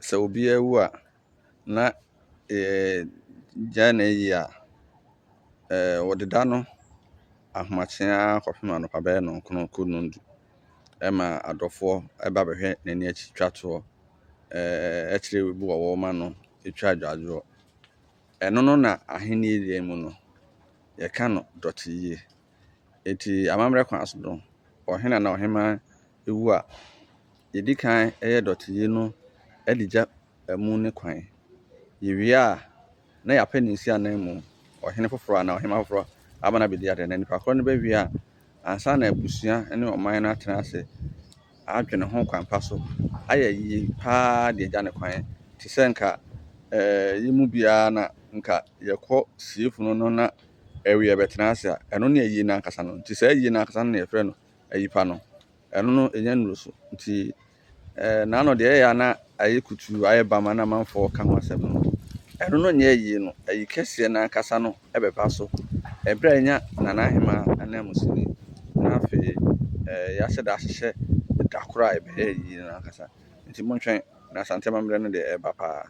Sɛ obi awu a, na yɛgyae n'ayie a, wɔde da no ahomakye ara kɔpem anɔpa bɛyɛ 9 kɔ 10 ma adɔfoɔ ba bɛhwɛ n'ani akyi twa toɔ, kyerɛ obu a wɔwɔ ma no, twa adwadwoɔ. Ɛno no na ahennie deɛ mu no, yɛka no dɔteyie. Enti amammerɛ kwan so no, ɔhene anaa ɔhemaa wu a, yɛdi kan yɛ dɔteyie no de gya amu no kwan. Yɛwie a, na yɛapɛ ne nsi ananmu, ɔhene foforɔ anaa ɔhemaa foforɔ aba no abɛdi adeɛ. Na nipa korɔ no bɛwie a, ansa na abusua ne ɔman no atena ase adwene ho kwan pa so ayɛ yie paa de agya ne kwan. Te sɛ nka yɛn mu biara na nka yɛkɔ sie funu no na ɛwe yɛbɛtena ase a, ɛno ne ayie no ankasa no. Nti saa ayie no ankasa no na yɛfrɛ no ayi pa no. Ɛno no ɛnya nnuru so. Nti naano deɛ ɛyɛ a na ayɛ kutuu, ayɛ bama na amanfoɔ ka ho asɛm no, ɛno no nyɛ ayie no. Ayi kɛseɛ no ankasa no ɛbɛba so ɛberɛ a yɛnya Nana Ahemaa ananmusini na afei yɛahyɛ da ahyehyɛ da koro a yɛbɛyɛ ayie no ankasa. Nti montwɛn na Asante amammerɛ no deɛ ɛreba paa.